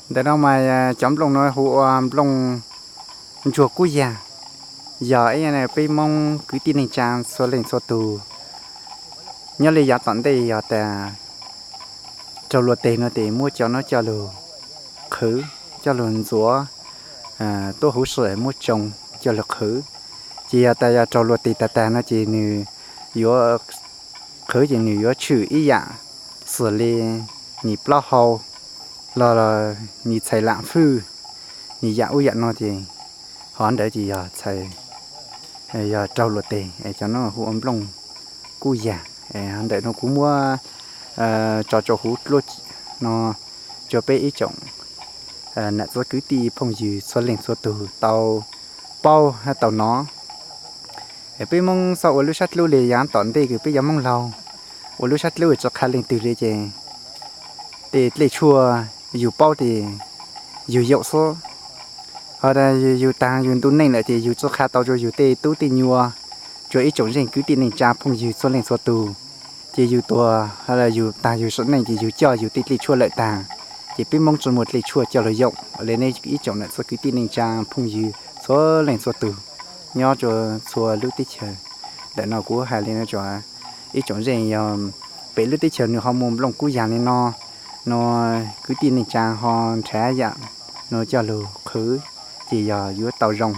Ntawm no mas cov nplooj no hu ua nplooj ntsuag kub yag, yog ib yam peb Hmoob kwv tij neej tsa txhua leej txhua tus nyob li yav tom ntej yog tas raug luag teg no ces muab cov no coj lug qhwv, coj lug ntxuav, tuab huv si muab tsoo coj lug qhwv. Ces yog tas yog raug luag teg tag tag no ces nws yuav qhwv ces nws yuav tshwm ib yam xws li nim plaub hau los nim txhais lam fwj, nim yam ub yam no ces hov ntawd ces yog txhais, yog raug luag teg, cov no hu ua nplooj kub yag. Ntawm no kuv muab tso rau huv dluab no rua peb ib tsoom nam txiv kwv tij phooj ywg txhua leej txhua tug tau paub tau nov. Peb Hmoob txhob ua lub sab dlub li yav tom ntej kws peb cov Hmoob laug ua lub sab dlub tsi qha leej twg li ces tej dlej tshuaj yug paub ces yug yaum xwb. Ho tas yug taag yug ntu neej lawm ces yug tsi qha tau rua yug tej tub tej nyuas, rua ib tsoom zeej kwv tij neej tsa phooj ywg txhua leej txhua tug. Ces yug tuag, yug taag yug sim neej ces yug coj yug tej dlej tshuaj lawm taag, ces peb Hmoob tsi muaj dlej tshuaj coj lug yaum li. Nej ib tsoom nam txiv kwv tij neej tsa phooj ywg txhua leej txhua tug nyob rua txhua lub teb chaws, ntawm no kuv hais li no rua ib tsoom zeej yog pem lub teb chaws nws ho muaj nplooj kub yag li no, no kwv tij neej tsa ho nrhav yam no coj lug qhwv ces yog yuav tau zoo.